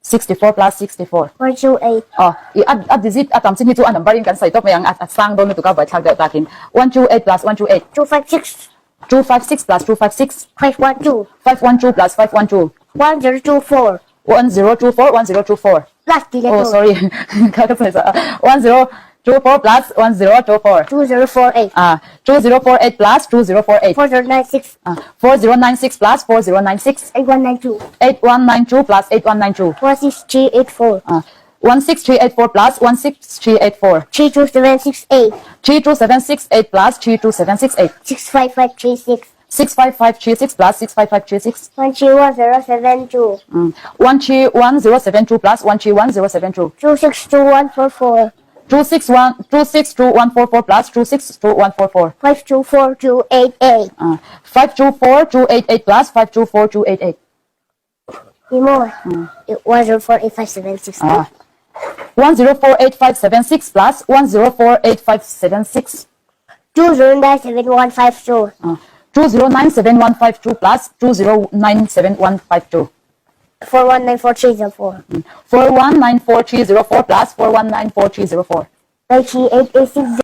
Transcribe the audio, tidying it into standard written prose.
64 plus 64. 128. Aw, i a a digit a tam chin hi chu a number in kan sawi tawp mai ang, a sang dawn lutuk a buaithlak deuh takin. 128 plus 128. 256. 256 plus 256. 512. 512 plus 512. 1024. 1024 1024. Plus tih leh Oh tur. sorry, ka ka sawi sa. 1024 plus 1024. 2048. Ah, 2048 plus 2048. 4096. Ah, 4096 plus 4096. 8192. 8192 plus 8192. 16384. Ah, 16384 plus 16384. 32768. 32768 plus 32768. 65536. 65536 plus 65536. 131072. 131072 plus 131072. 262144. 261 262144 plus 262144. 524288. Ah, 524288 plus 524288. Ni maw? 1048576. Ah. 1048576 plus 1048576. 2097152. Ah, 2097152 plus 2097152. 4194304. 4194304 plus 4194304. 93886.